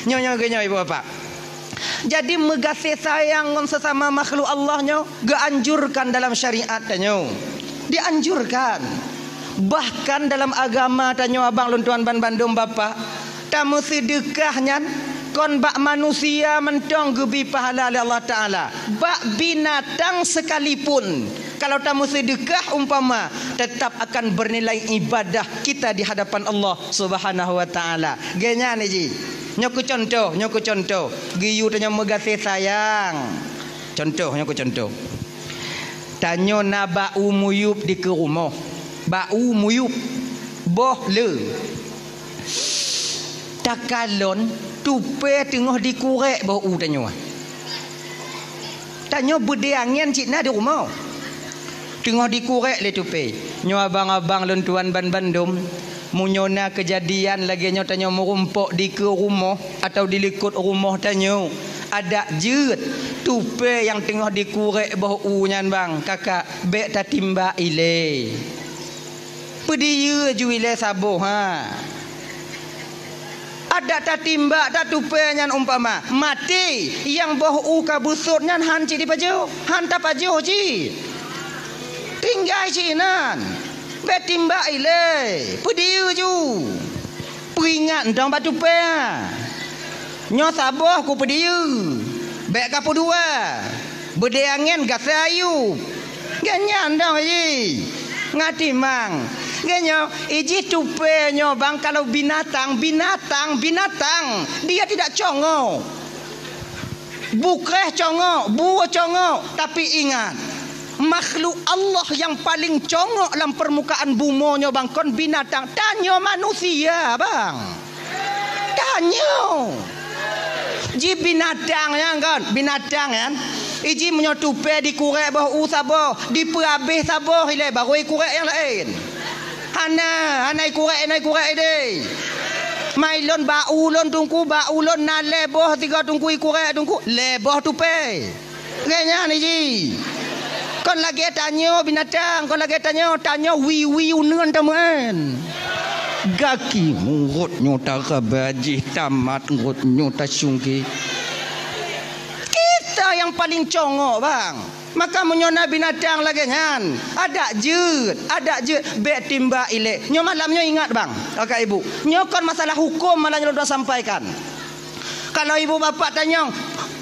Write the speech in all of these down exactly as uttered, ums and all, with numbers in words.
Nyoe, nyoe, nyoe, ibu bapak. Jadi, meugaséh sayang ngon sesama makhluk Allah nyoe geuanjurkan dalam syariat tanyoe. Dianjurkan. Bahkan dalam agama tanyoe, abang lôn tuan ban bandum bapak, tameuseudeukah nyan kon bak manusia mantong geubi pahala lé Allah Taala. Bak binatang sekalipun, kalau tameuseudeukah umpama, tetap akan bernilai ibadah kita di hadapan Allah Subhanahu wa Taala. Geuhnyan jih. Nyoe keu contoh, nyoe keu contoh. Geuyue tanyoe meugaséh sayang. Contoh, nyoe keu contoh. Tanyoe na bak u muyueb dikeue rumoh. Bak u muyueb. Boh le. Takalon tupée teungoh dikurek boh u tanyoe. Tanyoe beudée angén cit na di rumoh. Teungoh dikurek lé tupée. Nyoe abang-abang lôn tuan ban bandum, meunyoe na keujadian lagée nyoe tanyoe meurumpok dikeue rumoh atawa dilikot rumoh tanyoe, adak jeuet tupée nyang teungoh dikurek boh u nyan bang, kakak, bék tatimbak ilée. Peudiyeu ju ilée saboh, ha. Adak tatimbak, tatupée nyan umpama maté, nyang boh u ka beusot nyan han cit jipajoh, han tapajoh cit. Tinggai cit inan. Bék timbak ilée, peudiyeu ju. Peuingat mantong bak tupée. Nyoe saboh kupeudiyeu, bék kapeudua. Beudée angén gasai ayueb. Geuhnyan dong jih. Ngatimang. Geuhnyoe, ijih tupée nyoe bang kalau binatang, binatang, binatang. Dia tidak congok. Bukreh congok, bue congok, tapi ingat, makhluk Allah nyang paleng congok lam peurmukaan bumoe nyoe bang kon binatang, tanyoe manusia bang. Tanyoe. Ji binatang nyan kon, binatang nyan. Iji meunyoe tupée dikurek boh u saboh, dipeuhabéh saboh ilée baru ikurek nyang laén. Hana, hana ikurek, hana ikurek ideh. Mai lôn bak u lôn teungku, bak u lôn na lhée boh tiga teungku ikurek teungku, lhée boh tupée. Lagée nyan iji. Kon lagée tanyoe binatang, kon lagée tanyoe, tanyoe wiwi uneuen tameuén. Gaki murot nyoe taraba jih tamat ngot nyoe tasungke. Kita nyang paleng congok bang. Maka meunyoe na binatang lagée nyan, adak jeuet, adak jeuet, bék timbak ilée. Nyoe malam nyoe ingat bang, kakak ibu. Nyoe kon masalah huköm malam nyoe lôn sampaikan. Kalau ibu bapak tanyong,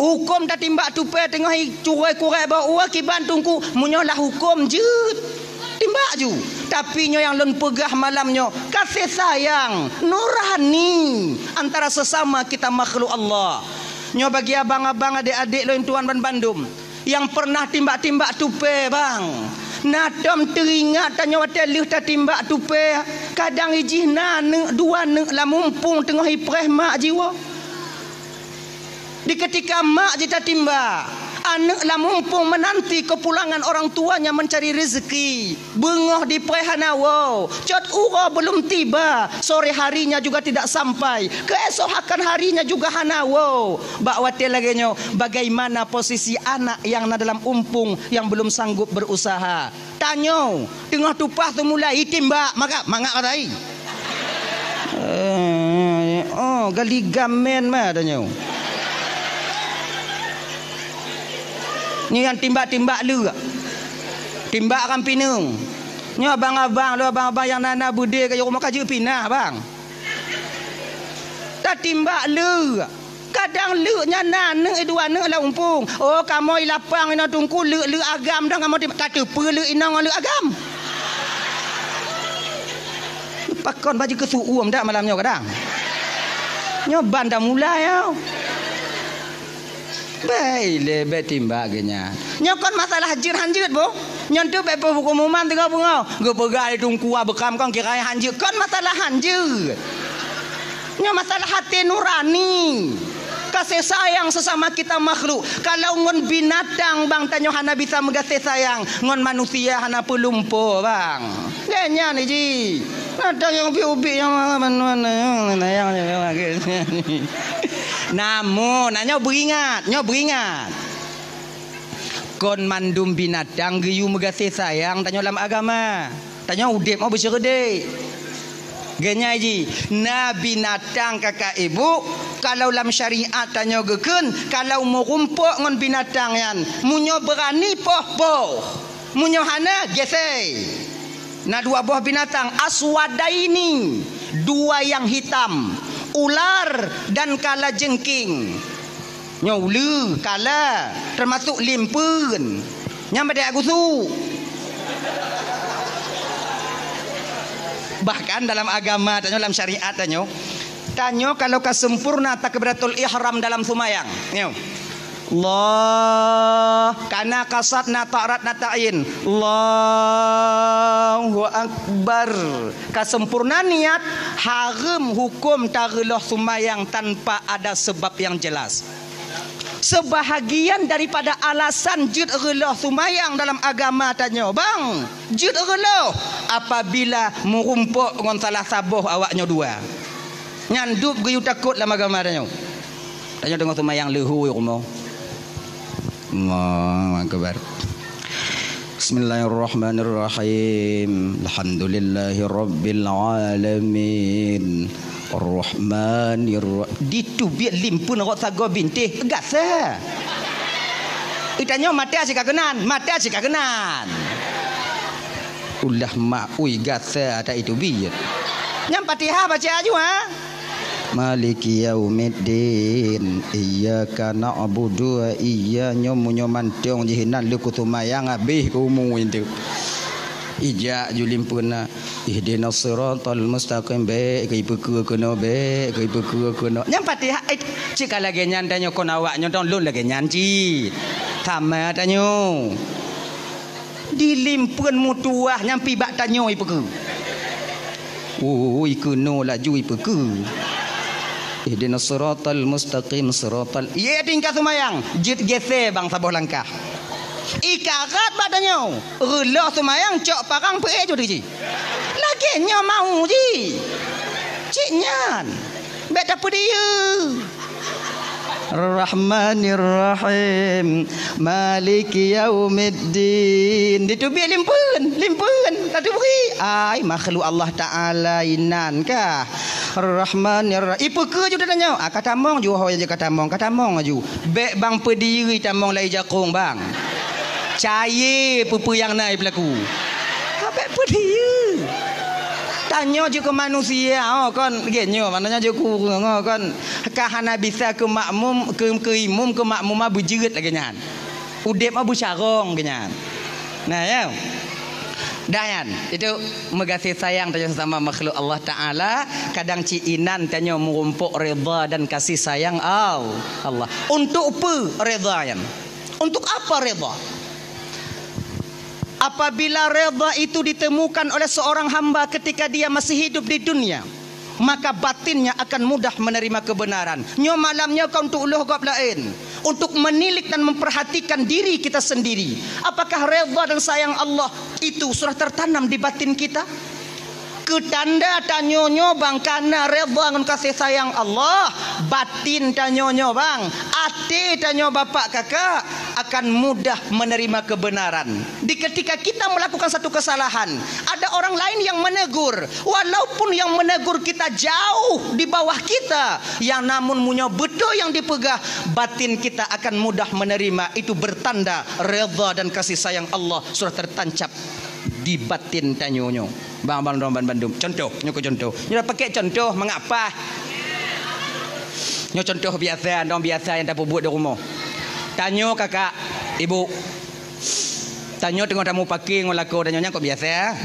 huköm tatimbak tupée teungoh i-, curôi kurek bak uroe kiban teungku, meunyoe lah huköm jeuet, timbak ju. Tapi nyoe nyang lôn peugah malam nyoe, kasih sayang nurani antara sesama kita makhluk Allah. Nyoe bagi abang-abang, adék-adék lôn tuan ban bandum. Nyang peureunah timbak-timbak tupée, bang. Na tom teuingat tanyoe watée lheueh tatimbak tupée, kadang ijih na aneuk dua aneuk lam mumpung teungoh ipreh mak jiwoe. Di keutika mak jitatimbak, aneuk lam mumpung meunanti keupulangan orang tuanya meuncari reuzeuki. Beungoh dipreh hana woe, cot uroe beulom tiba, sore harinya juga tidak sampai, keuesokan harinya juga hana woe. Bak watée lagée nyoe, bagaimana posisi anak nyang na dalam umpung nyang beulom sanggob beurusaha? Tanyoe, teungoh tupaih teumulai itimbak, maka mangat katai. Eh, oh, gali gamen ma tanyoe. Nyoe nyang timbak-timbak leuk. Timbak ram pineung. Nyoe abang-abang, lôn abang-abang nyang na-na beudée keu rumoh ka jeuet pinah, bang. Tatimbak leuk. Kadang leuk nyan na aneuk dua aneuk lam umpung. Oh, kamoe i lapang inoe teungku leuk-leuk agam dong kamoe timbak. Tateupeue leuk inong ngon leuk agam. Pakon baju keusuum dak malam nyoe kadang. Nyoe ban dah mulai, yo. Bék ilée, bék timbak geuh nyan. Nyoe kon masalah jeuet han jeuet, boh. Nyoe teuh bék peuhuköm umat teungoh beungoh. Geupeugah lé teungku beukam kon kira han jeuet. Kon masalah han jeuet. Nyoe masalah até nurani. Kasih sayang sesama kita makhluk. Kalau ngon binatang bang tanyoe hana bisa meugaséh sayang, ngon manusia hana peulumpo bang. Lé nyan iji. Ada nyang ubit-ubit nyang mana-mana nyang, nyang, nyang, nyang. Namun, nah, nyoe beuingat, nyoe beuingat. Kon mandum binatang geuyue meugaséh sayang tanyoe lam agama. Tanyoe udeb mau beusyeurude. Geuhnyan jih, na binatang kakak ibu, Kalau lam syariat tanyoe geukheun, kalau meurumpok ngon binatang nyan, meunyoe beurani poh, poh. Meunyoe hana, gesé. Na dua boh binatang, aswadaini, dua yang hitam, ular dan kalajengking. Nyoe uleue, kala, teumasok limpeuen. Nyang bak gusuk. Bahkan dalam agama tanyoe, dalam syariat tanyoe, tanyoe kalau ka sempurna takbiratul ihram dalam seumayang. Nyoe. Allah, kana kasat na ta'rat na ta'yin. Allahu Akbar. Ka sempurna niat, hareuem huköm tareuloh seumayang tanpa ada sebab yang jelas. Sebahagian daripada alasan jeuet reuloh seumayang dalam agama tanyoe, bang, jeuet reuloh apabila meurumpok ngon salah saboh awak nyoe dua. Nyan dub geuyue takot lam agama tanyoe. Tanyoe teungoh seumayang leuhô rumoh. Allahu Akbar. Bismillahirrahmanirrahim. Alhamdulillahirabbil alamin. Arrahmanirra-, diteubiet limpeuen rot sagoe bintéh, gasa. Itanyoe mata cit ka keunan, mata cit ka keunan. Ulah mak ui gasa ata iteubiet. Nyang Fatihah baca aju, ha? Maliki yaumiddin. Iyyaka na'budu wa iyya-, nyoe meunyoe mantong jih inan lé kuseumayang habéh umu itu. Ijak ju limpeuna. Ihdinas siratal mustaqim. Bék keu ipeukeue keunoe, bék keu ipeukeue keunoe. Nyang Fatihah, eh, cit ka lagée nyan tanyoe kon awak nyoe dong lôn lagée nyan cit. Sama tanyoe. Di limpeuen meutuwah nyang pih bak tanyoe ipeukeue. Ui, keunoe laju ipeukeue. Ihdinas siratal mustaqim, siratal, ié tingkat seumayang, jeuet gesé bang saboh langkah. Ikarat bak tanyoe, reuloh seumayang cok parang peuéh ju teuji. Lagée nyoe mau ji. Cit nyan. Bék tapeudiyeu. Rahmanirrahim. Maliki yaumiddin. Diteubiet limpeuen, limpeuen. Tateubiet. Ai, makhluk Allah Taala inan kah. Rahmanirrahim. Ipeukeue ju tanyoe. Ah, ka tamong ju, ho, ka tamong, ka tamong aju. Bék bang peudiyeu tamong lai jakong bang. Cayée peue-peue nyang na ipeulaku. Ka bék peudiyeu. Tanyoe jeuet keu manusia, oh, kon, lagée nyoe, maknanya jeuet keu ureuëng, oh, kon. Ka hana bisa keu makmum, keu, keu imum, keu makmuma beujeuet lagée nyan. Udeb mah beucarông geuh nyan. Nah, ya. Dah nyan, itu meugaséh sayang tanyoe sesama makhluk Allah Taala, kadang cit inan tanyoe meurumpok redha dan kasih sayang Al-, Allah. Untuk peue redha nyan? Untuk apa redha? Apabila redha itu ditemukan oleh seorang hamba ketika dia masih hidup di dunia, maka batinnya akan mudah menerima kebenaran. Nyoe malam nyoe ka untuk lôh gob laén, untuk menilik dan memperhatikan diri kita sendiri. Apakah redha dan sayang Allah itu sudah tertanam di batin kita? Keu tanda tanyoe nyoe bang kana redha ngon kasih sayang Allah, batin tanyoe nyoe bang, até tanyoe bapak kakak akan mudah menerima kebenaran. Di ketika kita melakukan satu kesalahan, ada orang lain yang menegur, walaupun yang menegur kita jauh di bawah kita, yang namun meunyoe beutôi nyang dipeugah, batin kita akan mudah menerima. Itu bertanda redha dan kasih sayang Allah sudah tertancap di batin tanyoe nyoe. Bang, bang, bang, bang, bandum. Contoh, nyoe keu contoh. Nyoe dah pakai contoh, mangat paih. Nyoe contoh biasa, dong biasa nyang tapeubuet di rumoh. Tanyoe kakak, ibu. Tanyoe teungoh tamupake ngon lakoe tanyoe nyan kok biasa.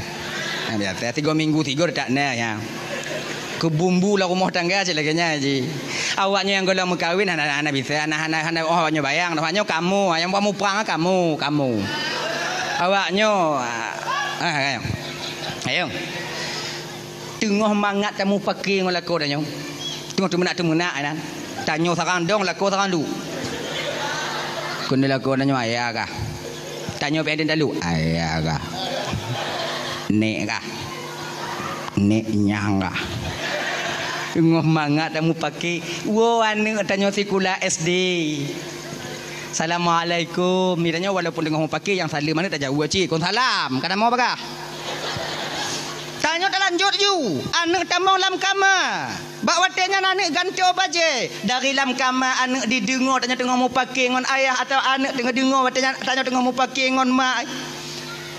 Nah, biasa, tiga minggu tiga tak na ya. Keu bumbu lam rumoh tangga cit lagée nyan ji. Awak nyoe nyang gohlom meukawen hana, hana bisa, hana, hana, hana, oh, awak nyoe bayang, awak nyoe kamoe, nyang buat muprang kamoe, kamoe. Awak nyoe, ah, ah, ayo. Ayo. Teungoh mangat tamupake ngon lakoe tanyoe. Teungoh teumeunak-teumeunak inan. Tanyoe sarang dong, lakoe sarang duek. Keuneuk lakoe tanyoe, "Ayah kah?" Tanyoe pih talu, "Ayah kah? Nek kah? Nek nyang kah?" Teungoh mangat tamupake, woe aneuëk tanyoe sikula S D. "Assalamualaikum." Tanyoe walaupun teungoh mupake nyang saleuem aneuëk tajaweueb cit, "Kon salam." Ka tamong bagah. Tanyoe talanjut ju, aneuëk tamong lam kama. Bak watée nyan aneuk gantoe bajée. Dari lam kama aneuk dideungoe tanyoe teungoh mupake ngon ayah, atawa aneuk teungoh deungoe watée nyan tanyoe teungoh mupake ngon mak.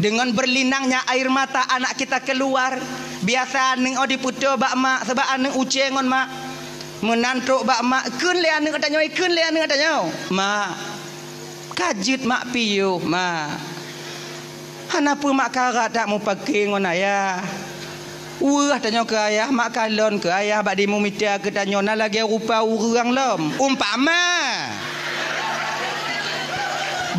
Deungon berlinangnya air mata anak kita keluar. Biasa aneuk oh dipeutoe bak mak, sabab aneuk ucée ngon mak. Meunan trok bak mak, kheun lé aneuk tanyoe, kheun lé aneuk tanyoe, "Mak, ka jeuet mak piôh, mak. Hana peue mak karat that mupake ngon ayah. Weueh tanyoe keu ayah, mak kalon keu ayah bak dimumita keu tanyoe na lagée rupa ureuëng lom." Umpama.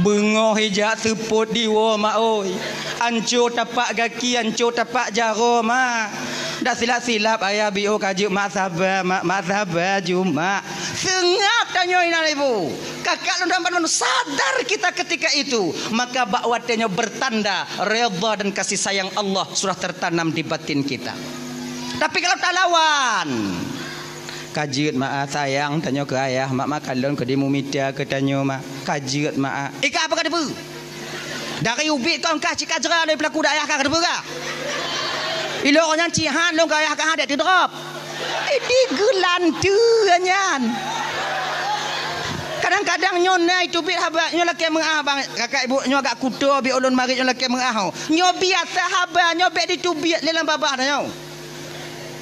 Beungoh ijak seupôt diwoe mak oi. Anco tapak gaki, anco tapak jaroe mak. Dak silap-silap ayah biôh ka jeuet mak saba, mak, mak saba ju mak. Seungab tanyoe inan ibu. Kakak lôn dan padum sadar kita ketika itu, maka bak watée nyoe bertanda redha dan kasih sayang Allah sudah tertanam di batin kita. Tapi kalau talawan, ka jeuet mak ah, sayang tanyoe keu ayah, mak, mak kalon keu dimumita keu tanyoe mak, ka jeuet mak ah. Ika apa ka teupeu? Dari ubit kon ka cit ka jra lé peulaku dayah ka teupeu ka. Ilok nyan cihan lôn keu ayah ka hadeh teudrop. Di geulanteue nyan. Kadang-kadang nyoe na iteubiet haba, nyoe lakée meuah bang, kakak ibu nyoe agak kuto bi ulôn marit nyoe lakée meuah. Nyoe biasa haba, nyoe bék diteubiet lé lam babah nyoe.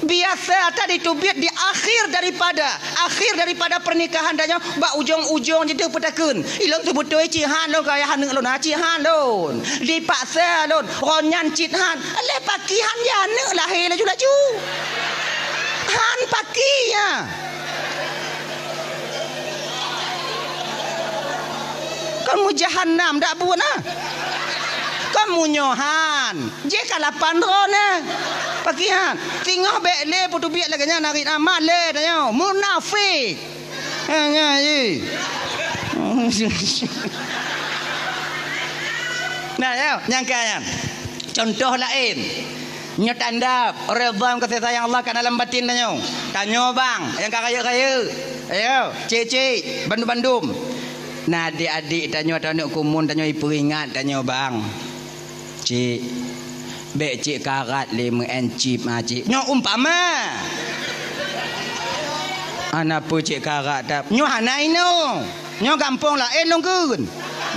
Biasa that diteubiet di akhir daripada, akhir daripada pernikahan tanyoe bak ujong-ujong jideuh peutakheun. Ilôn teubeutôi cihan lôn keu ayah aneuk lôn, ha, cihan lôn. Dipaksa lôn, ron nyan cit han. Lé paki han ya aneuk lahé laju-laju. Han paki ya. Kon mujahannam dak buet na. Kon munyohan. Jih ka lapan droe na. Paki han. Singoh bék lé peuteubiet lagée nyan narit amat lé tanyoe. Munafik. Ha, nyan, ye. Nah, ya, nyangka nyan. Contoh laén. Nyoe tanda redha ngon kasih sayang Allah ka dalam batin tanyoe. Tanyoe bang, nyang ka rayeuk-rayeuk. Ayo, cik-cik, bandum-bandum. Nah, adik-adik tanyoe atau aneuk kumun tanyoe ipeuingat tanyoe bang. Cik, bék cik karat lé meu'en cip ma cik. Nyoe umpama. Hana peue cik karat tap. Nyoe hana inoe. Nyoe gampông laén lôn kheun.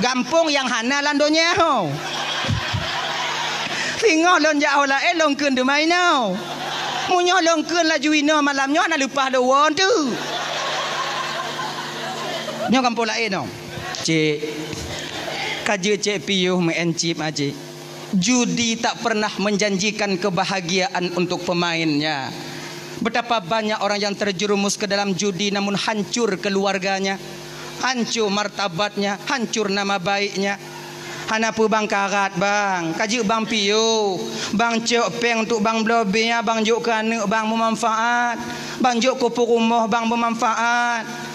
Gampông nyang hana lam donya ho. Singoh lôn jak ho laén lôn kheun teuma inoe. Meunyoe lôn kheun laju inoe malam nyoe hana leupah lôn woe teuk. Nyoe gampông laén ho. Cik, ka jeuet cik piôh meu'en cip ma cik. Judi tak pernah menjanjikan kebahagiaan untuk pemainnya. Betapa banyak orang yang terjerumus ke dalam judi namun hancur keluarganya, hancur martabatnya, hancur nama baiknya. Hana peue bang karat bang, ka jeuet bang piôh, bang cok péng untuk bang bloe bia, bang jok keu aneuk bang beumanfaat, bang jok keu peurumoh bang beumanfaat.